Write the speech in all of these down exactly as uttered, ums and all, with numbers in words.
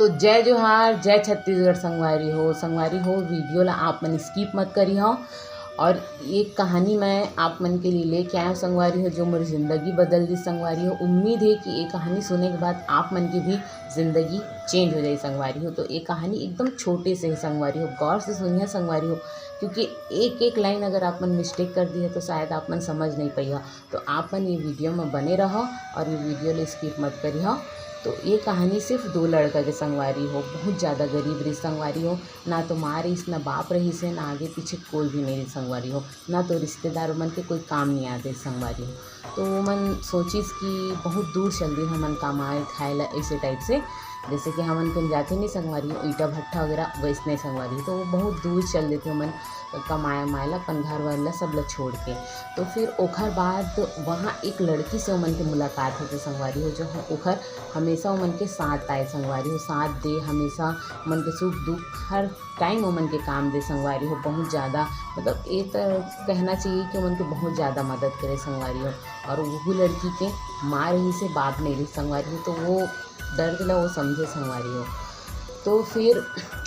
तो जय जोहार, जय छत्तीसगढ़ संगवारी हो। संगवारी हो, वीडियो ला आप मन स्किप मत करी हो। और एक कहानी मैं आप मन के लिए लेके आया हूँ संगवारी हो, जो मोर जिंदगी बदल दी संगवारी हो। उम्मीद है कि ये कहानी सुने के बाद आप मन की भी जिंदगी चेंज हो जाए संगवारी हो। तो ये कहानी एकदम छोटे से है संगवारी हो, गौर से सुनिए संगवारी हो, क्योंकि एक एक लाइन अगर आप मन मिस्टेक कर दी है तो शायद आप मन समझ नहीं पाई हो। तो आप मन ये वीडियो में बने रहो और ये वीडियो ले स्किप मत करी हो। तो ये कहानी सिर्फ दो लड़का के संगवारी हो, बहुत ज़्यादा गरीब रही संगवारी हो, ना तो माँ रहीस, ना बाप रहीस है, ना आगे पीछे कोई भी नहीं रही संगवारी हो, ना तो रिश्तेदार मन के कोई काम नहीं आते संगवारी हो। तो वो मन सोचिस कि बहुत दूर चल दी हमन कमाए खाए ला, ऐसे टाइप से। जैसे कि हमन कहीं जाते नहीं संगवारी हो, ईटा भट्ठा वगैरह वैसने संगवारी हो, तो वो बहुत दूर चल देते हमन कमाए माए ला, अपन घर वर ला, सब ला छोड़ के। तो फिर ओखर बाद वहाँ एक लड़की से ओमन के मुलाकात होते संगवारी हो, जो ह-, ओखर हमेशा ओमन के साथ आए संगवारी हो, साथ दे, हमेशा ओमन के सुख दुख हर टाइम ओमन के काम दे संगवारी हो, बहुत ज़्यादा, मतलब ये तो कहना चाहिए कि ओमन के बहुत ज़्यादा मदद करे संगवारी हो। और वो लड़की के माँ रहीस है, बाप नहीं रहीस संगवारी हो, तो वो दर्द ला वो समझे संगवारी हो। तो फिर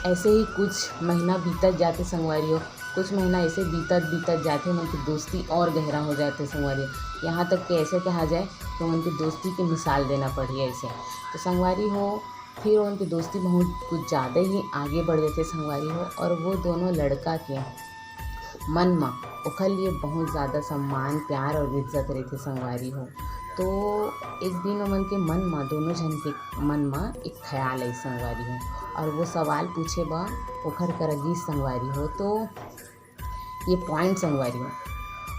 ऐसे ही कुछ महीना बीतत जाते संगवारी हो, कुछ महीना ऐसे बीतत बीतत जाते, ओमन की दोस्ती और गहरा हो जाते संगवारी हो। यहाँ तक कि ऐसे कहा जाए कि ओमन की दोस्ती की मिसाल देना पड़ी ऐसे। तो संगवारी हो, फिर ओमन की दोस्ती बहुत कुछ ज़्यादा ही आगे बढ़ जाते संगवारी हो, और वो दोनों लड़का के मन म ओखर लिए बहुत ज़्यादा सम्मान, प्यार और इज्जत रहिथे संगवारी हो। तो एक दिन ओमन के मन म, दोनों झन के मन म एक ख्याल आई संगवारी हो, और वो सवाल पूछे बर ओखर करा गिस संगवारी हो। तो ये पॉइंट संगवारी हो,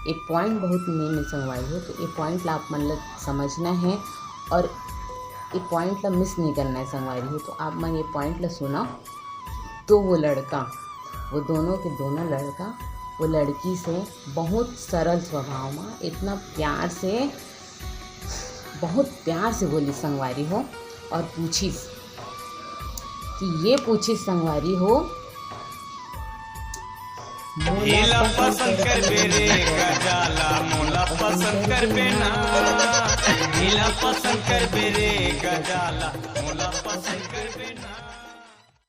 ये पॉइंट बहुत मेन है संगवारी हो। तो ये पॉइंट ला आप मन ला समझना है और ये पॉइंट ला मिस नहीं करना है संगवारी हो। तो आप मन ये पॉइंट ला सुना। तो वो लड़का, वो दोनों के दोनों लड़का, वो लड़की से बहुत सरल स्वभाव में, इतना प्यार से, बहुत प्यार से बोली संगवारी हो, और पूछिस कि ये पूछिस संगवारी हो, मोला एला पसंद करबे रे गजाला, मोला पसंद करबे ना। एला पसंद करबे रे गजाला, मोला पसंद करबे ना।